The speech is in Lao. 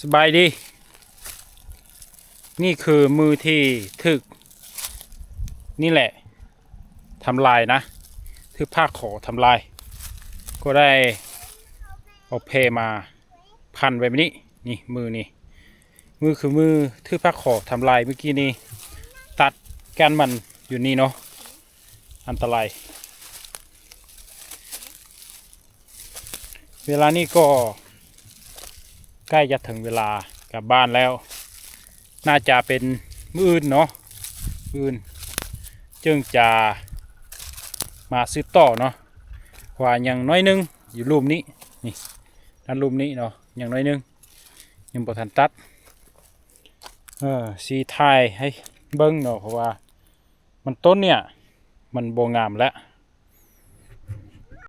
ສະບາຍດີ. ນີ້ຄືມືທີ່ຖືກ ນີ້ແຫຼະ ທຳລາຍນະ, ຖືກຜ້າຂໍທຳລາຍ ກໍໄດ້ເອົາແພມາພັນໄວ້ແບບນີ້. ນີ້ມືນີ້ ມືຄືມືຖືກຜ້າຂໍທຳລາຍ. ມື້ກີ້ນີ້ຕັດກ້ານມັນຢູ່ນີ້ເນາະ, ອັນຕະລາຍ. ເວລານີ້ກໍໃກ້ຈະເຖິງເວລາກັບບ້ານແລ້ວ, ໜ້າຈະເປັນມື້ອື່ນເນາະ, ມື້ອື່ນຈຶ່ງຈະມາສືບຕໍ່ເນາະ, ເພາະວ່າຍັງໜ້ອຍໜຶ່ງ ຢູ່ລຸ່ມນີ້ ນີ້ ດ້ານລຸ່ມນີ້ເນາະ, ຍັງໜ້ອຍໜຶ່ງ ຍັງບໍ່ທັນຕັດ. ເອີ ຊິຖ່າຍໃຫ້ເບິ່ງເນາະ, ເພາະວ່າມັນຕົ້ນເນີ້ຍ ມັນບໍ່ງາມແລ້ວ,